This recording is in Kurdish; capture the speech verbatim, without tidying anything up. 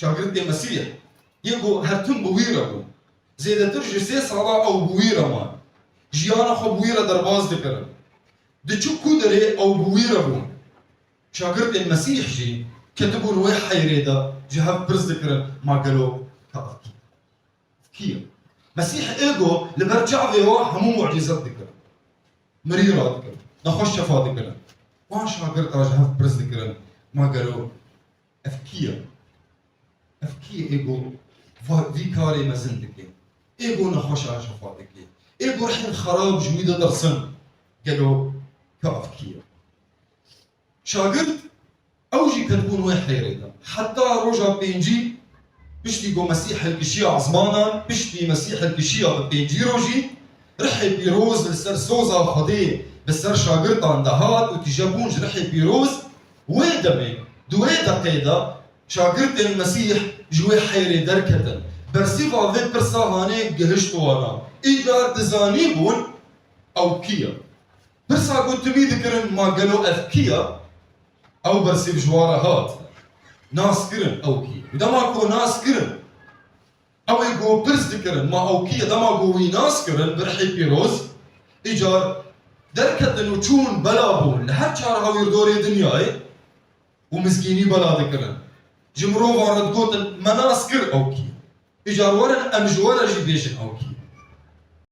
Şagirtê Mesîh yê ku her tim bi wî re bû. Zêdetir ji sê sala ew bi wî re man. Jiyana xwe bi wî re derbas dikirin. Di çi ku derê ew bi wî re bûn. Şagirtên Mesîh jî ketibûn wê heyrê de ji hev pirs dikirin, ma gelo ka ev kî ye? Ev kî ye? Mesîh ê ku li ber çavê we hemû mucîzet dikirin. Mirî radikirin, nexweş şefa dikirin. Wan şagirta ji hev pirs dikirin, ma gelo ev kî ye? Ev kî ye ê ku va-, vî karê mezin dike? Ê ku nexweşan şefa dike? Ê ku rihên xerab ji wî ditirsin? Gelo ka ev kî ye? Şagirt ew jî ketibûn wê heyrê de. Heta roja pêncî, piştî ku Mesîh hilkişiya ezmanan, piştî Mesîh hilkişiya bi pêncî rojî, rihê pîroz li ser soza Xwedê bi ser şagirtan de hat û tije bûn ji rihê pîroz. Wê demê, di wê deqê de şagirtên Mesîh ji wê heyrê derketin. Bersîva vê pirsa hanê gihişt wana. Îcar dizanîbûn ew kî ye. Pirsa ku timî dikirin, ma gelo ev kî ye? Ew bersîv ji wan re hat. Nas kirin ew kî ye. Û dema ku nas kirin, ew ê ku pirs dikirin, ma ew kî ye? Dema ku wî nas kirin, bi rihê pîroz, îcar derketin û çûn bela bûn li her çar hawîrdorê dinyayê û mizgînî bela dikirin. Ji mirovan re digotin, me nas kir ew kî ye. Îcar werin em ji we re jî bêjin ew kî.